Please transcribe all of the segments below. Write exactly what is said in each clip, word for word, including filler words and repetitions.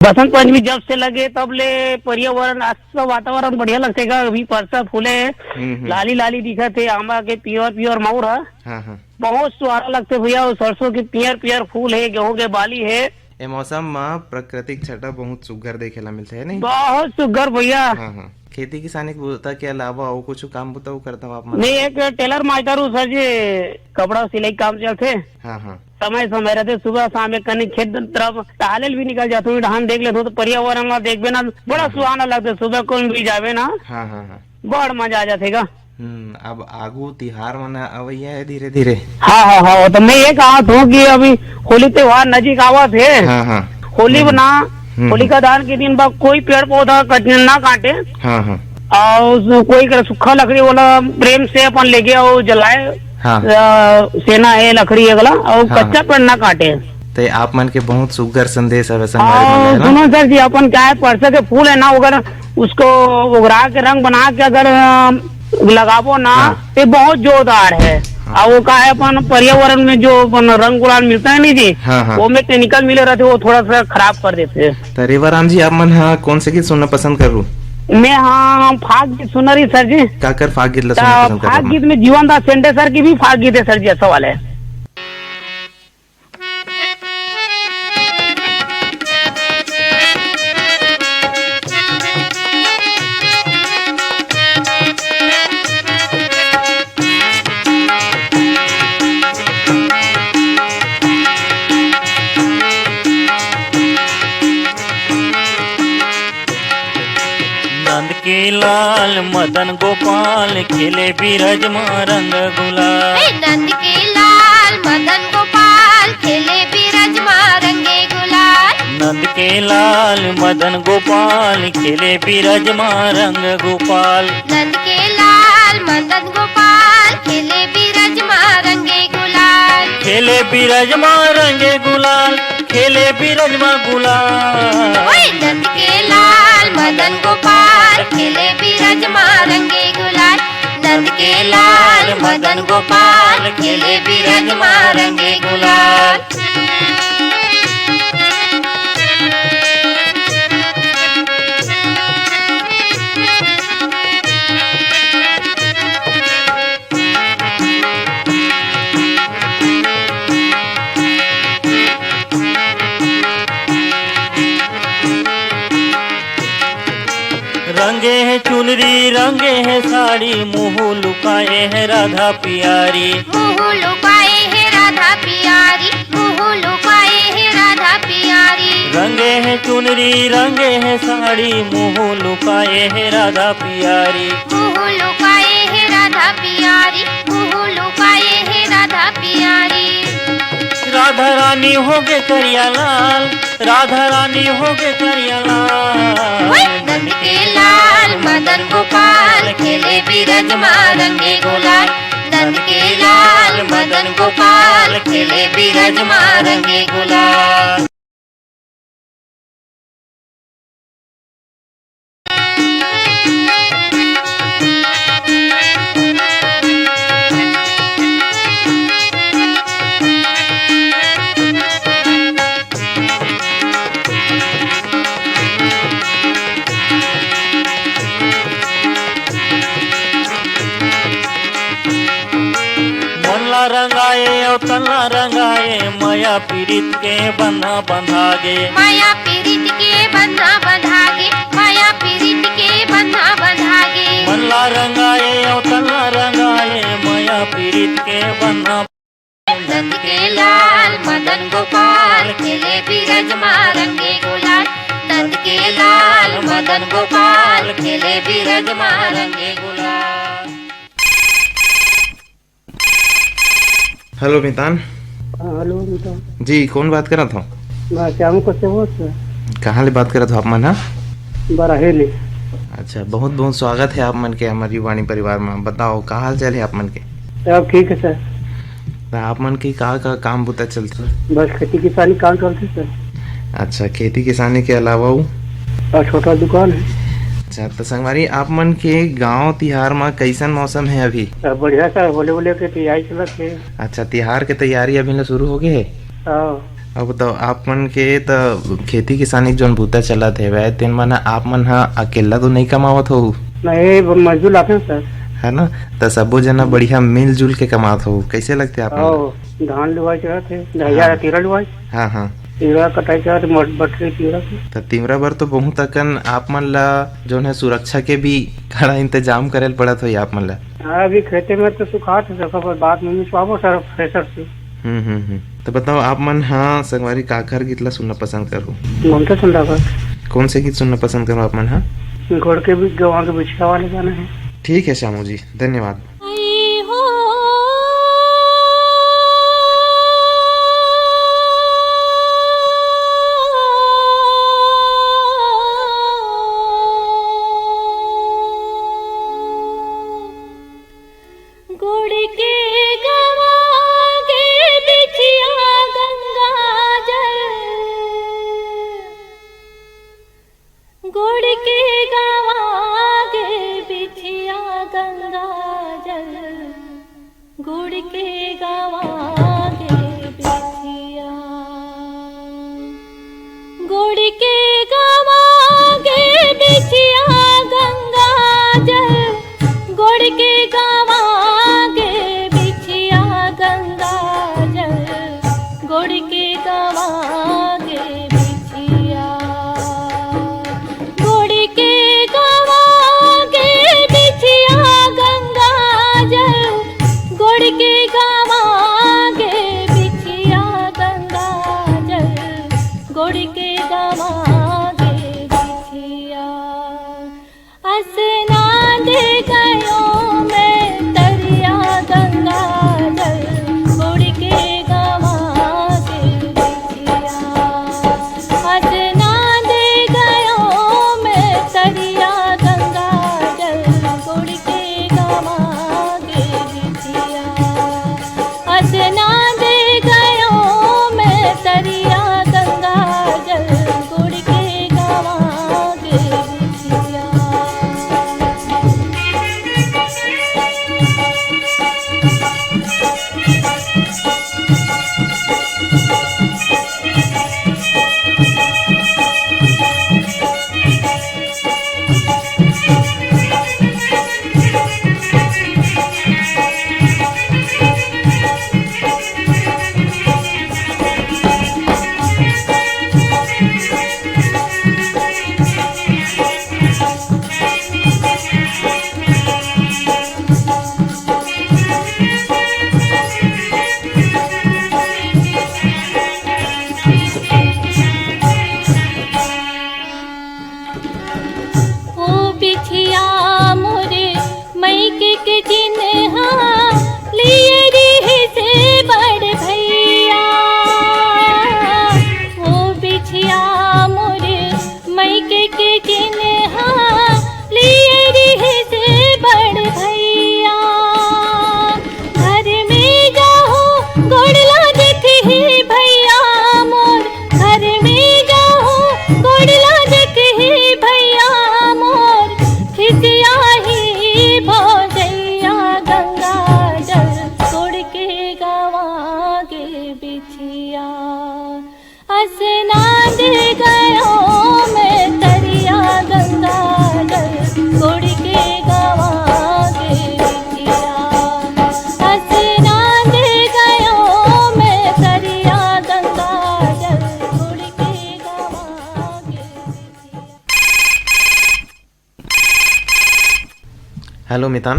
बसंत पंचमी जब से लगे, तब ले पर्यावरण, आज का वातावरण बढ़िया लगथे गा। अभी परसा फूले हे, हम्म, हम्म। लाली लाली दिखत हे, आमा के पियर पियर मऊर ह। हाँ, हाँ। बहुत सुहाना लगथे भैया, वो सरसों के पियर पियर फूल हे, गेहूं के बाली हे। ए मौसम म प्राकृतिक छटा बहुत सुग्घर देखे ला मिलथे, है नहीं? बहुत सुग्घर भैया। हाँ, हाँ। खेती किसानी के बुता के अलावा अउ कुछ काम बुता अउ करत हव आप मन? मैं एक टेलर मास्टर हूँ सर जी, कपड़ा सिलाई काम चलथे। हाँ, हाँ। समय समय रहते, सुबह शाम एक कनी खेत तरफ टहले ल भी निकल जाता हूँ, डहान देख लेता हूँ तो पर्यावरण ला देखबे ना, बड़ा हाँ, हाँ। सुहाना लगता है। सुबह को भी जावे ना, हाँ, हाँ, हाँ। बड़ मजा आ जाथे गा। हम्म, अब आगू तिहार मन अवइया है धीरे धीरे। हाँ, हाँ, हाँ, तो मैं ये कहा था कि अभी होली त्योहार नजीक आवत है। हाँ, हाँ। होली हम्म। बना, हम्म। होलिका दहन के दिन बा कोई पेड़ पौधा कट-, ना काटे। हाँ, हाँ। और उसमें कोई कर सूखा लकड़ी वाला प्रेम से अपन लेके आओ, जलाए। हाँ। अ, सेना है, लकड़ी है गला, और हाँ। कच्चा पेड़ ना काटे। ते आप मन के बहुत सुग्घर संदेश हवे संगवारी और मन ल, है ना? सुनो सर जी, अपन क्या है, परसा के फूल है ना, अगर उसको उगरा के रंग बना के अगर, अ, लगाबो ना, हाँ। ते बहुत जोरदार है। हाँ। और वो का है, अपन पर्यावरण में जो अपन रंग गुलाल मिलता है नहीं जी, हाँ, हाँ। वो में केमिकल मिले रहते, वो थोड़ा सा खराब कर देते हैं। त रेवाराम जी, आप मन ह कौन से गीत सुनना पसंद करहू? मैं, हाँ, फाग गीत सुनना रही सर जी। काकर फाग गीत ला त सुनना पसंद करहू आप मन? गीत में जीवन दास शेंडे सर की भी फाग गीत है सर जी, अच्छा वाला है। नंद के लाल मदन गोपाल खेले बिरज मा रंग गुलाल। हे नंद के लाल मदन गोपाल खेले बिरज मा रंगे गुलाल। नंद के लाल मदन गोपाल खेले बिरज मा रंग गोपाल। नंद के लाल मदन गोपाल खेले बिरज मा रंगे गुलाल। खेले बिरज मा रंगे गुलाल, खेले बिरज मा गुलाल। ओए नंद के लाल मदन गोपाल खेले बिरज मा रंगे गुलाल। नंद के लाल मदन गोपाल खेले बिरज मा रंगे गुलाल। रंगे हे चुनरी, रंगे हे साड़ी, मुँह लुकाए हे राधा पियारी। मुँह लुकाए हे राधा पियारी, मुँह लुकाए हे राधा पियारी। रंगे हे चुनरी, रंगे हे साड़ी, मुँह लुकाए हे राधा पियारी। मुँह लुकाए हे राधा पियारी, मुँह लुकाए हे राधा पियारी। राधा रानी होगे करिया लाल, राधा रानी होगे करिया लाल। ओए नंद के लाल मदन गोपाल खेले बिरज मा रंगे गुलाल। नंद के लाल मदन गोपाल खेले बिरज मा रंगे गुलाल। मन ला रंगाए अउ तन ला रंगाए, मया पीरित के बंधा बंधा गे। मया पीरित के बंधा बंधा गे, मया पीरित के बंधा बंधा गे। मन ला रंगाए अउ तन ला रंगाए, मया पीरित के बंधा। नंद के लाल मदन गोपाल खेले बिरज मा रंगे गुलाल। नंद के लाल मदन गोपाल खेले बिरज मा रंगे गुलाल। हेलो मितान। हाँ, हेलो मितान। जी, कौन बात करत हो? मैं श्याम कश्यप बोलत हूँ। कहाँ ले बात करत हो आप मन ह? बराहे ले। अच्छा, बहुत बहुत स्वागत है आप मन के हमर युवाणी परिवार में। बताओ, का हाल चाल है आप मन के? सब ठीक है सर। त आप मन के का का काम बुता चलथे? बस खेती किसानी काम चलथे सर। अच्छा, खेती किसानी के अलावा अउ? और छोटा दुकान है। अच्छा, त संगवारी, आप मन के गांव तिहार म कइसन मौसम है अभी? सब बढ़िया सर, होले होले के तैयारी चलत है। अच्छा, तिहार के तैयारी अभी ले शुरू हो गए है? हाँ। अब बताओ, आप मन के त खेती किसानी के जोन बूता चलत हेवय, तेन मन ह, आप मन ह अकेला तो नइ कमावत हो? नहीं, ब-, मजदूर लाते हैं सर। है ना? त सबो जना बढ़िया मिलजुल के कमात हो, कैसे लगथे आप मन ल? हाँ, धान लुवाई चलत हे, धैया हाँ। तीरा लुवाई। हाँ, हाँ। तीरा कटाई चलत हे, मट-, बटरी तीरा के। त तीवरा बर तो बहुत अकन आप मन ला जोन है सुरक्षा के भी कड़ा इंतजाम करे ल पड़त होही आप मन ला। हाँ, अभी खेते में तो सुखात हे, सर, पर बाद में मिसवाबो सर, थ्रेसर से। हम्म, हम्म, हम्म। तो बताओ, आप मन हा संगवारी काखर गीत ला सुनना पसंद करहु? ममता चंद्राकर। कौन से गीत सुनना पसंद करहु आप मन हा? गोड़ के बीच गवा के बिछिया वाले गाना है। ठीक है श्यामू जी, धन्यवाद। गोड़ के गवा गे बिछिया गंगा जल, गोड़ के गवा गे बिछिया गंगा जल, गोड़ के गवा गे बिछिया। गोड़ के गवा गे बिछिया गंगा जल, गोड़ के गवा गे बिछिया गंगा जल, गोड़ के गवा गे बिछिया। गोड़ के गवा गे बिछिया गंगा जल, गोड़ के गवा गे बिछिया गंगा जल, गोड़ के गवा गे बिछिया। असनांद गयो मैं तरिया गंगा जल, गोड़ के गवा गे बिछिया। असनांद गयो मैं तरिया गंगा जल, गोड़ के गवा गे बिछिया। असनांद गयो मैं तरिया गंगा जल, गोड़ के गवा गे बिछिया। ओ बिछिया मोर मइके के चिन्हा लिए रिहिस बड़ भैया। ओ बिछिया मोर मइके के चिन्हा लिए रिहिस बड़ भैया। घर में जाहूँ गोड़ ला देखही भैया मोर, घर में जाहूँ गोड़ ला देखही भैया मोर, खिसियाही भौजैया गंगा जल, गोड़ के गवा गे बिछिया। असनांद गयो मैं तरिया गंगा जल, गोड़ के गवा गे बिछिया। असनांद गयो मैं तरिया गंगा जल, गोड़ के गवा गे बिछिया। हेलो मितान।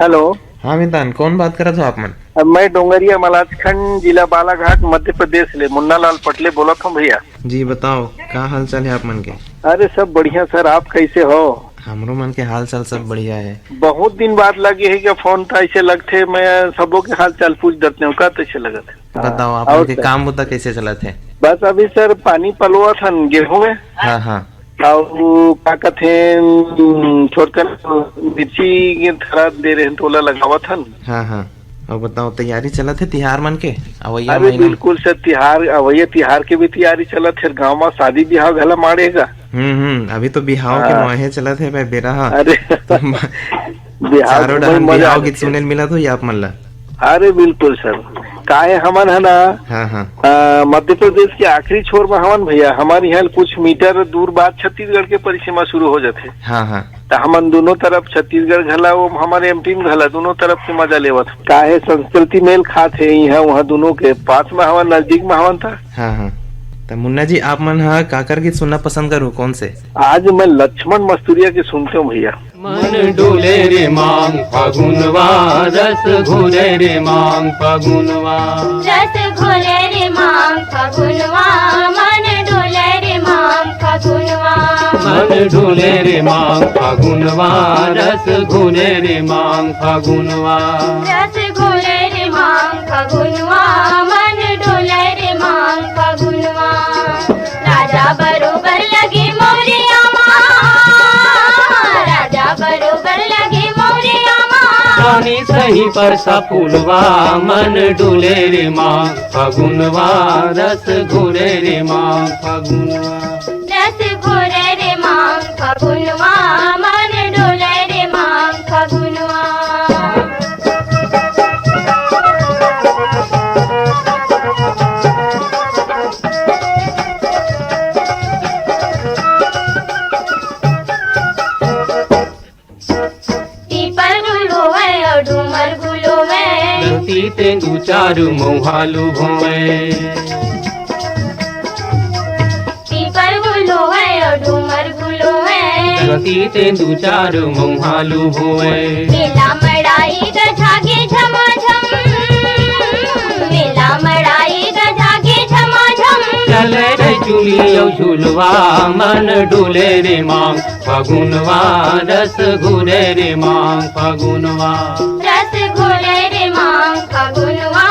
हेलो। हाँ मितान, कौन बात करत हो आप मन? अब मैं डोंगरिया मलाजखंड, जिला बालाघाट, मध्य प्रदेश ले मुन्ना लाल पटले बोलत हूँ भैया। जी बताओ, का हाल चाल है आप मन के? अरे सब बढ़िया सर, आप कैसे हो? हमरो मन के हाल चाल सब बढ़िया है। बहुत दिन बाद लगे है क्या फोन, तो ऐसे लगथे मैं सबो के हाल चाल पूछ देते हूँ, का तैसे लगत है? बताओ, आप और मन के क्या? काम बुता कैसे चलत है? बस अभी सर पानी पलोवत हन गेहूं में। हाँ, हाँ। अउ का कथे, उम, थोड़कन मिर्ची के थरा दे रहे हैं, तो ओला लगावत हन। हाँ, हाँ। अउ बताओ, तैयारी चलत है तिहार मन के? अवइया अरे महीना में। बिल्कुल सर, तिहार, अवइया तिहार के भी तैयारी चलत है। गाँव में शादी बिहाव घला माड़ेगा। हम्म, हम्म, अभी तो बिहाव के हाँ। माहे चलत है भाई, बेरा हा। अरे। तो म-, बिहाव चारों के डहन मजा बिहाव आ गीत जाथे। सुने ल मिलत होही आप मन ला। अरे बिल्कुल सर, काहे हमन ह ना, हाँ, हाँ। अ, मध्य प्रदेश के आखिरी छोर म हवन भैया, हमर इहाँ कुछ मीटर दूर बाद छत्तीसगढ़ के परिसीमा शुरू हो जाथे। हाँ, हाँ। त हमन दोनों तरफ छत्तीसगढ़ घला, वो हमर एम टीम घला, दोनों तरफ के मजा लेवत। काहे संस्कृति मेल खात हे इहाँ उहाँ दोनों के, पास म हवन, नजदीक म हवन त। हाँ, हाँ। त मुन्ना जी, आप मन ह काकर गीत सुनना पसंद करू, कौन से? आज मैं लक्ष्मण मस्तुरिया के सुनते हूँ भैया। मन डोले रे मांग फगुनवा, रस घोले रे मांग फगुनवा। रस घोले रे मांग फगुनवा, मन डोले रे मांग फगुनवा। मन डोले रे मांग फगुनवा, रस घोले रे मांग फगुनवा। रस घोले रे मांग फगुनवा, मन डोले रे मांग फगुनवा। राजा बरोबर लगे मौरिया मा, राजा बरोबर लगे मौरिया मा। रानी सही परसा फूलवा, मन डोले रे मांग फगुनवा, रस घोले रे मांग फगुनवा। रस घोले रे मांग फगुनवा, मन डोले रे मांग फगुनवा। पीपर गुल होवय अउ डूमर गुल होवय। धरती तेंदू चारू मउहा लुभोवय। पीपर गुल होवय अउ डूमर गुल होवय। धरती तेंदू चारू मउहा लुभोवय। मेला मड़ाई गजागे झमाझम। मेला मड़ाई गजागे झमाझम। चले रे चुली अउ झुलवा, मन डोले रे मांग फगुनवा, रस घोले रे मांग फगुनवा। रस घोले रे मांग फगुनवा,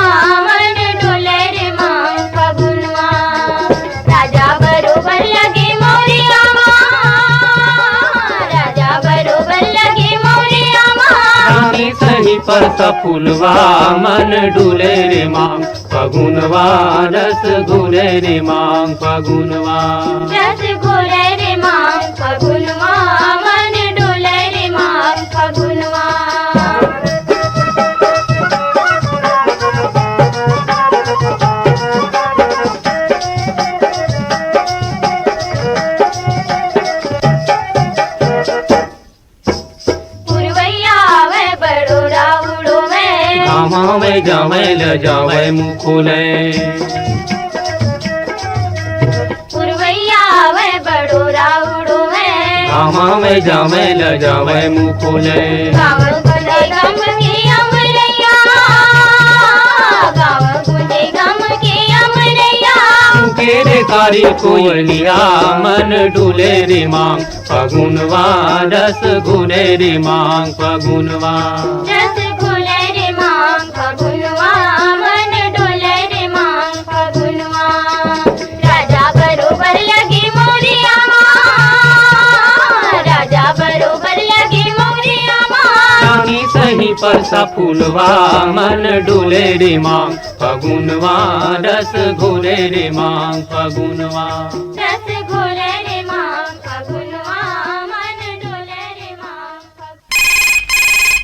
मन डोले रे मांग फगुनवा। राजा बरोबर लगे मौरिया मा, राजा बरोबर लगे मौरिया मा। रानी सही परसा फूलवा, मन डोले रे मांग फगुनवा, रस घोले रे मांग फगुनवा। रस घोले रे मांग फगुनवा, मन डोले रे मांग फगुनवा। पुरवैया आवै बड़ोरा उड़ोवै। घामा में जावै ल जावै मुखोलै। पुरवैया आवै बड़ोरा उड़ोवै। घामा में जावै ल जावै मुखोलै। गाँव गुंजे गम के अमरैया। गाँव गुंजे गम के अमरैया। के रे कारी कोयलिया मन डोले रे मांग फगुनवा रस घोले रे मांग फगुनवा। रस घोले रे मांग फगुनवा, मन डोले रे मांग फगुनवा। राजा बरोबर लगे मौरिया मा, राजा बरोबर लगे मौरिया मा। रानी सही परसा फूलवा, मन डोले रे मांग फगुनवा, रस घोले रे मांग फगुनवा। रस घोले रे मांग फगुनवा, मन डोले रे मांग फगुनवा।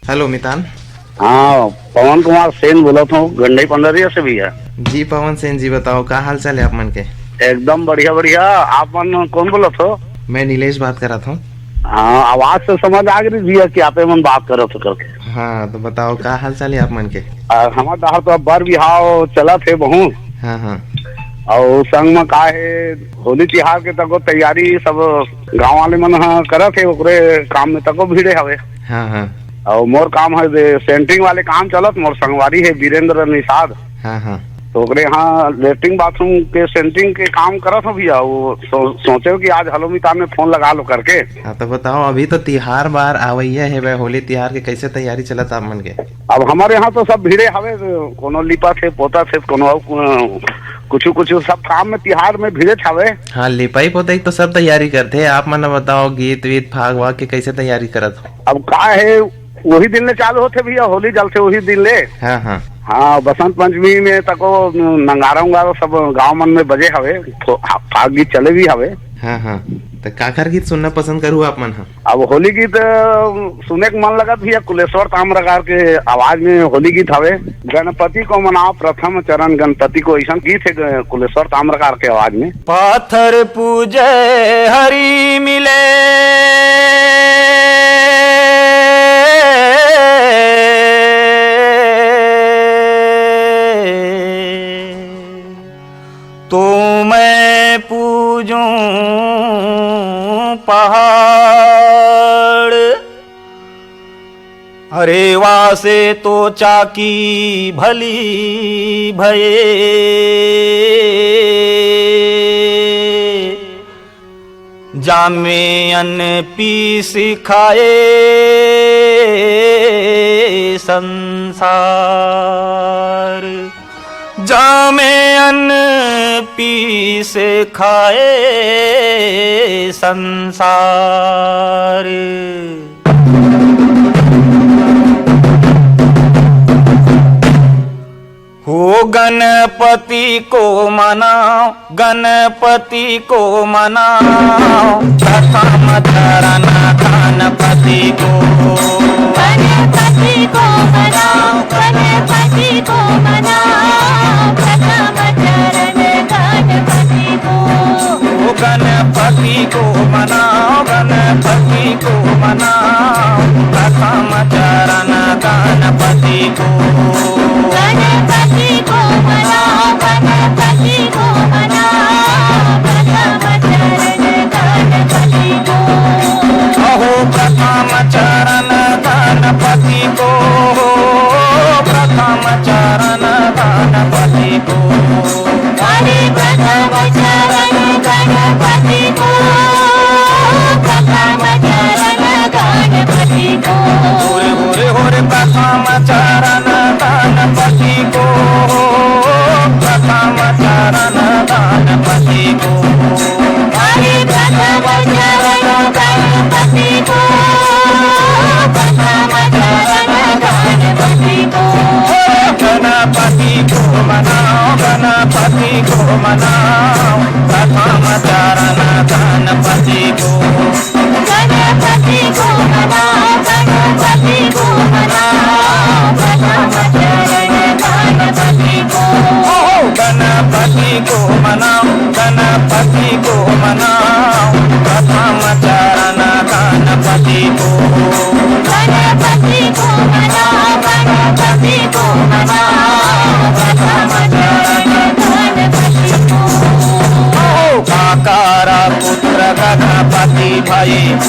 हेलो मितान। हाँ, पवन कुमार सेन बोलत हूँ, गंडई पंडरिया से भैया। जी पवन सेन जी, बताओ का हाल चाल है आप मन के? एकदम बढ़िया बढ़िया। आप मन कौन बोलत हो? मैं नीलेश बात करत हूँ। हाँ, आवाज से समझ आ गई भैया कि आपे मन बात करत हो करके। हाँ, तो बताओ का हाल चाल है आप मन के? आ, हमार डहर तो अब बर बिहाव चलत हे बहुत। हाँ, हाँ। अउ संग म का हे, होली तिहार के तको तैयारी सब गांव वाले मन ह करत हे, ओकरे काम में तको भिड़े हवे। हाँ, हाँ। अउ मोर काम हे जे सेंटरिंग वाले काम चलत, मोर संगवारी हे वीरेंद्र निषाद। हाँ, हाँ। तो ओकरे यहाँ लेटरिन बाथरूम के सेंटरिंग के काम करत हो भैया, वो सो-, सोचे कि आज हलो मितान में फोन लगा लो करके। हाँ, तो बताओ, अभी तो तिहार बार आवैया हे बे, होली तिहार के कैसे तैयारी चलत आप मन के? अब हमारे यहाँ तो सब भिड़े हवे, कोनो लिपत हे, पोतत हे, कोनो अउ, अ, कुछु, कुछु सब काम में तिहार में भिड़े हवे। हाँ, लिपाई पोताई तो सब तैयारी करथे। आप मन बताओ, गीत वीत, फाग वाग के कैसे तैयारी करत हो? अब का हे, वही दिन ले चालू होथे भैया, होली जलथे वही दिन ले। हाँ, हाँ। हाँ, बसंत पंचमी में तको नंगारा उंगारा सब गांव मन में बजे हवे, फो-, फाग गीत चले भी हवे। हाँ, हाँ। काकर गीत सुनना पसंद करू आप मन ह? अब होली गीत, अ, सुने के मन लगत भी है, कुलेश्वर ताम्रकार के आवाज में होली गीत हवे। गणपति को मनाओ प्रथम चरण, गणपति को, ऐसा गीत है ग-, कुलेश्वर ताम्रकार के आवाज में। पाथर पूजे हरि मिले, तो मैं पूजूं पहाड़। अरे वासे तो चाकी भली भये, जामे अन्न पीस खाए संसार। जामे अन्न पीस खाए संसार। हो गणपति को मनाओ, गणपति को मनाओ, प्रथम चरण गणपति को। गणपति को मनाओ, गणपति को मनाओ, प्रथम चरण गणपति को। ओ गणपति को मनाओ, गणपति को मनाओ, प्रथम चरण गणपति को। गणपति को मनाओ, गणपति को मनाओ, प्रथम चरण गणपति को। अहो प्रथम चरण गणपति को, प्रथम चरण गणपति को। हरि प्रथम चरण गणपति को, प्रथम चरण गणपति को। होरे, होरे, होरे, प्रथम चरण गणपति को, प्रथम चरण गणपति को। हरि प्रथम चरण गणपति को, प्रथम चरण गणपति को। गणपति को मनाओ, गणपति को मनाओ, प्रथम चरण गणपति को। गणपति को मनाओ, गणपति को मनाओ, प्रथम चरण गणपति को। ओहो, गणपति को मनाओ, गणपति को मनाओ, प्रथम चरण गणपति को। गणपति को मनाओ, गणपति को मनाओ, प्रथम चरण गणपति को। ओहो, काकर पुत्र गणपति भये,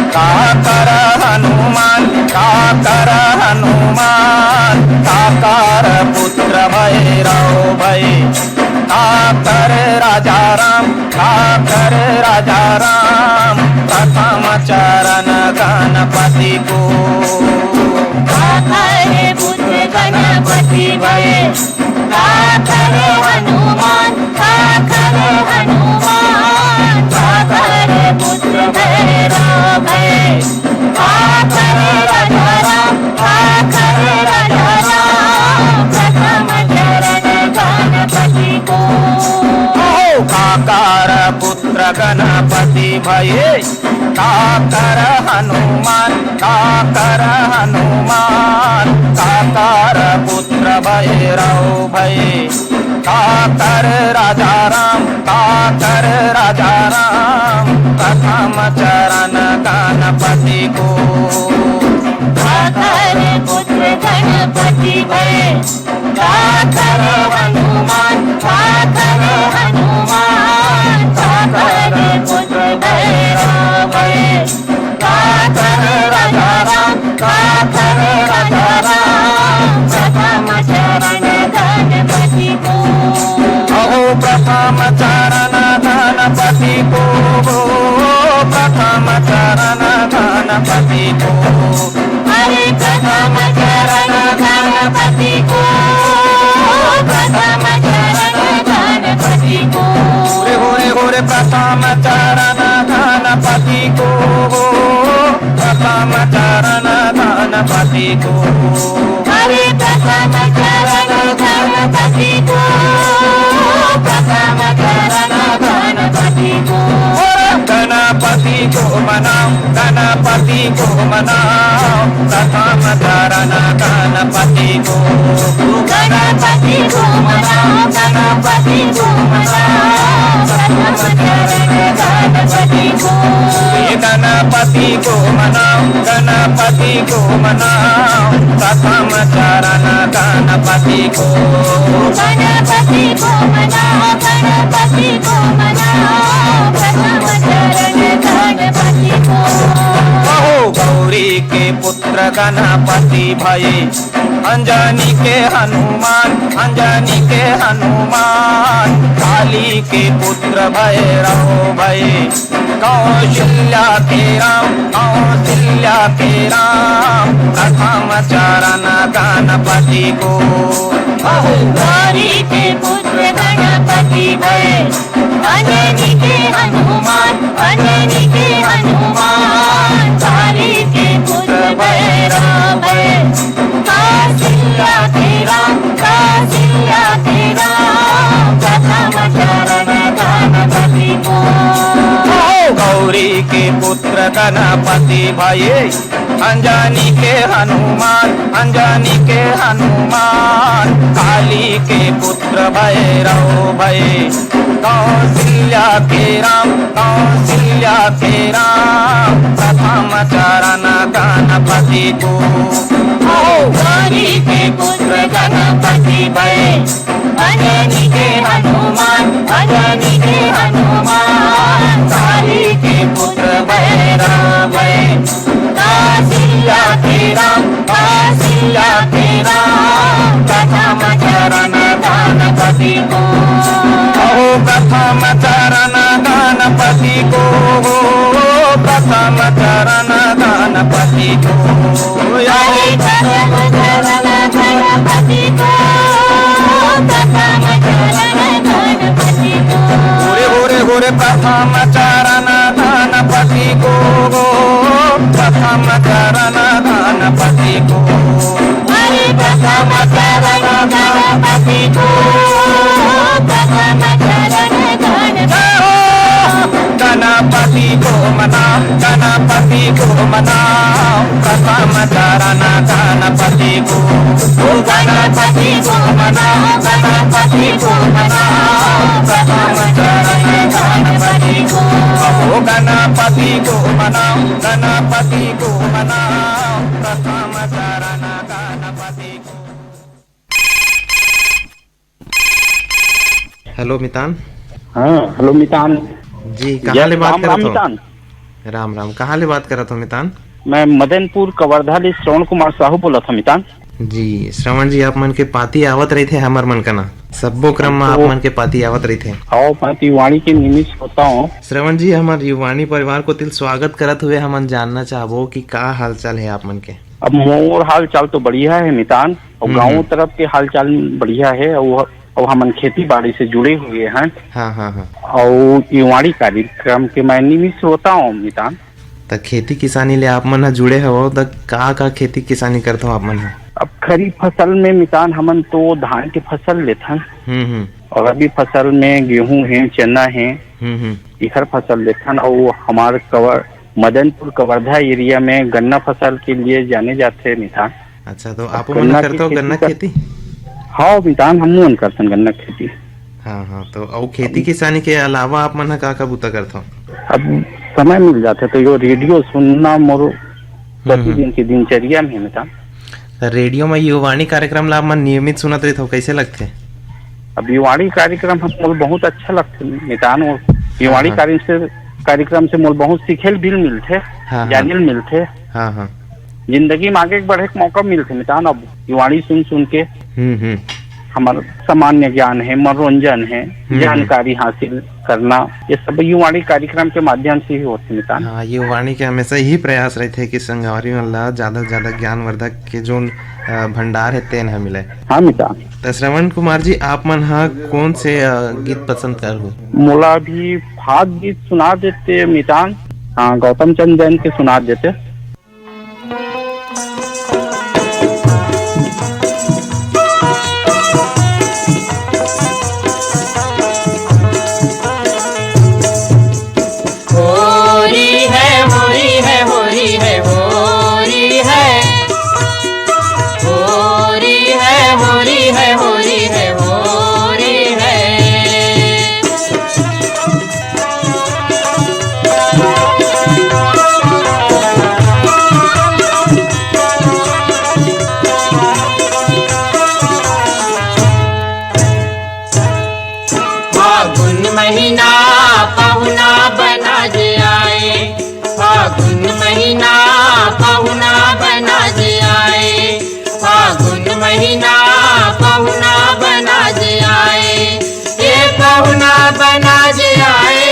काकर हनुमान, काकर हनुमान, काकर पुत्र भैरव भये, काकर राजा राम, काकर राजा राम, प्रथम चरण गणपति को। काकर पुत्र गणपति भये, काकर हनुमान, काकर हनुमान, काकर पुत्र भैरव भये, काकर राजा राम, काकर राजा राम, प्रथम चरण गणपति को। ओहो, काकर पुत्र गणपति भये, काकर हनुमान, काकर हनुमान, काकर पुत्र भैरव भये, काकर राजा राम, काकर राजा राम, प्रथम चरण गणपति को। काकर पुत्र गणपति भये, काकर हनुमान, काकर हनुमान, काकर पुत्र भैरव भये, काकर राजा राम, काकर राजा राम, प्रथम चरण गणपति को। अहो प्रथम चरण गणपति को, प्रथम चरण गणपति को। हरि प्रथम चरण गणपति को, प्रथम चरण गणपति को। होरे, होरे, होरे, प्रथम चरण गणपति को, प्रथम चरण गणपति को। हरि प्रथम चरण गणपति को, प्रथम चरण गणपति को। होरे, गणपति गणपति को मनाओ, प्रथम चरण गणपति को। गणपति को मनाओ, गणपति को मनाओ, प्रथम चरण गणपति को। गणपति को मनाओ, गणपति को मनाओ, प्रथम चरण गणपति को। गणपति को मनाओ, गणपति को मनाओ, प्रथम चरण गणपति को। कहो गौरी के पुत्र गणपति भये, अंजनी के हनुमान, अंजनी के हनुमान, काली के पुत्र भैरव भये। कौशल्या के राम, कौशल्या के राम, प्रथम चरण गणपति को। अहो गौरी के पुत्र गणपति भये, अंजनी के हनुमान, अंजनी के हनुमान, काली के पुत्र भैरव भये। कौशल्या के राम, कौशल्या के राम, प्रथम चरण गणपति को। गौरी के पुत्र गणपति भये, अंजनी के हनुमान, अंजनी के हनुमान, काली के पुत्र भैरव भये। कौशल्या के राम, कौशल्या के राम, प्रथम चरण गणपति को। गौरी के पुत्र गणपति भये, अंजनी के हनुमान, अंजनी के हनुमान, काली के पुत्र भैरव भये। कौशल्या के राम, कौशल्या के राम, प्रथम चरण गणपति को। कहो प्रथम चरण गणपति को, प्रथम चरण गणपति को। हरे प्रथम चरण गणपति को, प्रथम चरण गणपति को। गोरे गोरे गोरे प्रथम चरण गणपति को, प्रथम चरण गणपति को। हरे प्रथम चरण गणपति को, प्रथम चरण गणपति को। गणपति को मना, गणपति को मना, प्रथम चरण गणपति को। ओ गणपति को मना, गणपति को मना, प्रथम चरण गणपति को। ओ गणपति को मना, गणपति को मना, प्रथम चरण गणपति को। हेलो मितान। हाँ, हेलो मितान। जी, कहाँ ले बात करत हो? राम राम मितान। राम राम, कहाँ ले बात करत हो मितान? मैं मदनपुर कवर्धा ले श्रवण कुमार साहू बोलत हँव मितान। जी श्रवण जी, आप मन के पाती आवत रहिथे हमर मन कना, सब्बो क्रम म आप मन के पाती आवत रहिथे। हव, पाती वाणी के निमित्त होता हूँ। श्रवण जी, हमर युवाणी परिवार कोति ले स्वागत करत हुए हमन जानना चाहबो कि का हालचाल हे आप मन के? अब मोर हाल चाल तो बढ़िया हे मितान, अउ हम्म, गाँव हम्म। तरफ के हाल चाल बढ़िया हे, अउ, अउ हमन खेती बाड़ी से जुड़े हुए हैं। हाँ, हाँ, हाँ। अउ युवाणी कार्यक्रम के मैं नियमित श्रोता हूँ मितान। त खेती किसानी ले आप मन ह जुड़े हवव, त का का खेती किसानी करथव आप मन ह? अब खरीफ फसल में मितान हमन तो धान के फसल लेथन, हम्म, हम्म। अउ रबी फसल में गेहूं हे, चना हे, हम्म, हम्म। इखर फसल लेथन। अउ हमार कवर मदनपुर कवर्धा एरिया में गन्ना फसल के लिए जाने जाथे मितान। अच्छा, तो अब आपो मन गन्ना के करथव खेती गन्ना कर-, खेती? हाँ मितान, हमू मन करथन गन्ना के खेती। हाँ, हाँ, तो अउ खेती किसानी के अलावा आप मन ह का का बूता करथव? अब समय मिल जाथे तो यो रेडियो सुनना मोर हम्म, हम्म। प्रतिदिन के दिनचर्या में हे मितान। त रेडियो में युवाणी कार्यक्रम ला आप मन नियमित सुनत रहिथव, कइसे लगथे? अब युवाणी कार्यक्रम ह मोला बहुत अच्छा लगथे मितान। अउ युवाणी हाँ, हाँ। कार्यक्रम से, कार्यक्रम से मोला बहुत सीखे ल भी मिलथे, हाँ, हाँ। जाने ल मिलथे। हाँ, हाँ। जिंदगी में आगे बढ़े के मौका मिलथे मितान, अब युवाणी सुन सुन के। हम्म, हम्म। हमर सामान्य ज्ञान हे, मनोरंजन हे, हम्म, हम्म। जानकारी हासिल करना, ये सब युवाणी कार्यक्रम के माध्यम से ही होथे मितान। हाँ, युवाणी के हमेशा यही प्रयास रहिथे कि संगवारी मन ला ज्यादा से ज्यादा ज्ञानवर्धक के जोन, अ, भंडार हे, तेन ह मिले। हाँ मितान। त श्रवण कुमार जी, आप मन ह कोन से, अ, गीत पसंद करहु? मोला अभी फाग गीत सुना देते मितान। हाँ, गौतम चंद जैन के सुना देते। होरी है, होरी है, होरी है, फागुन महीना पहुना बना जे आए, फागुन महीना पहुना बना जे आए, ए पहुना बना जे आए,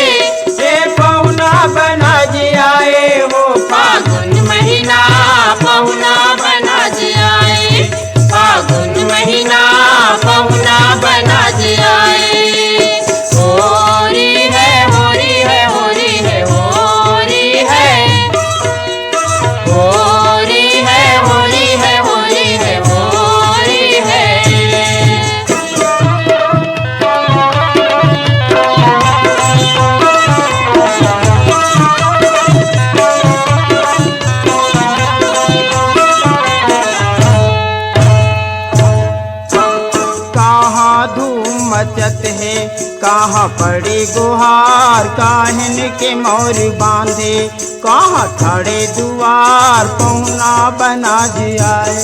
ए पहुना बना जे आए हो। फागुन महीना पहुना बना जे आए, फागुन महीना पहुना बना जे आए। होरी है, होरी है, होरी है, होरी है। होरी है, होरी है, होरी है, होरी है। कहाँ धूम मचत हे, कहाँ पड़े गुहार, काहिन के मौर बांधे, कहाँ ठाड़े दुआर, पहुना बना जे आए।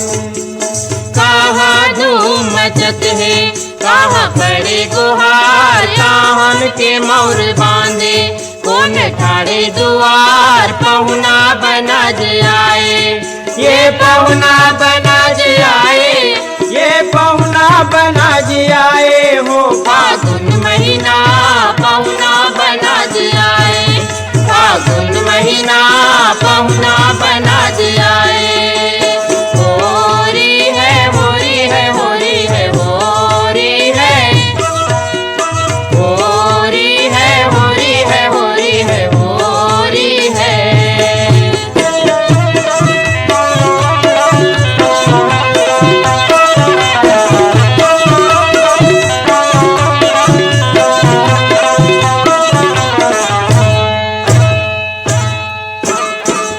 कहाँ धूम मचत हे, कहाँ पड़े गुहार, काहन के मौर बांधे, कोन ठाड़े दुआर, पहुना बना जे आए, ये पहुना बना जे आए, ये पहुना बना जे आए हो। फागुन महीना पहुना बना जे आए, फागुन महीना पहुना बना जे आए। होरी है, होरी है, होरी है, होरी है। होरी है, होरी है, होरी है, होरी है।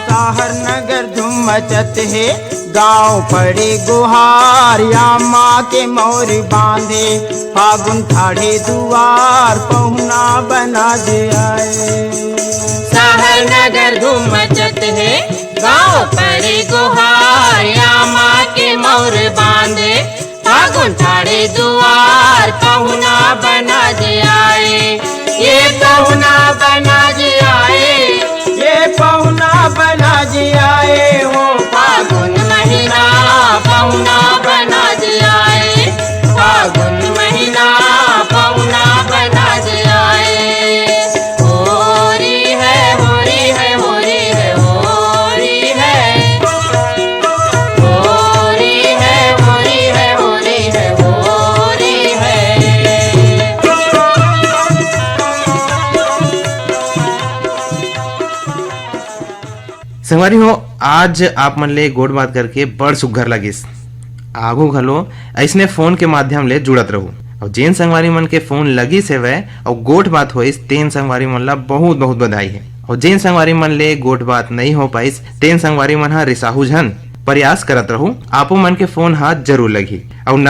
शहर नगर धूम मचत हे, गाँव पड़े गुहार, या माँ के मौर बांधे, फागुन ठाड़े दुआर, पहुना बना जे आए। शहर नगर धूम मचत हे, गाँव पड़े गुहार, या माँ के मौर बांधे, फागुन ठाड़े दुआर, पहुना बना जे आए, ये पहुना बना जे आए, ये पहुना बना जे आए हो। फागुन महीना पहुना बना जे आए, फागुन महीना पहुना बना जे आए। होरी है, होरी है, होरी है, होरी है। होरी है, होरी है, होरी है, होरी है। संगवारी हो, आज आप मन ले गोठ बात करके बड़ सुग्घर लगिस। आगू घलो अइसने फोन के माध्यम ले जुड़त रहू। अउ जेन संगवारी मन के फोन लगिस हेवय अउ गोठ बात होइस, तेन संगवारी मन ला बहुत बहुत बधाई हे। अउ जेन संगवारी मन ले गोठ बात नइ हो पाइस, तेन संगवारी मन ह रिसाहू झन, प्रयास करत रहू, आपो मन के फोन ह जरूर लगही। अउ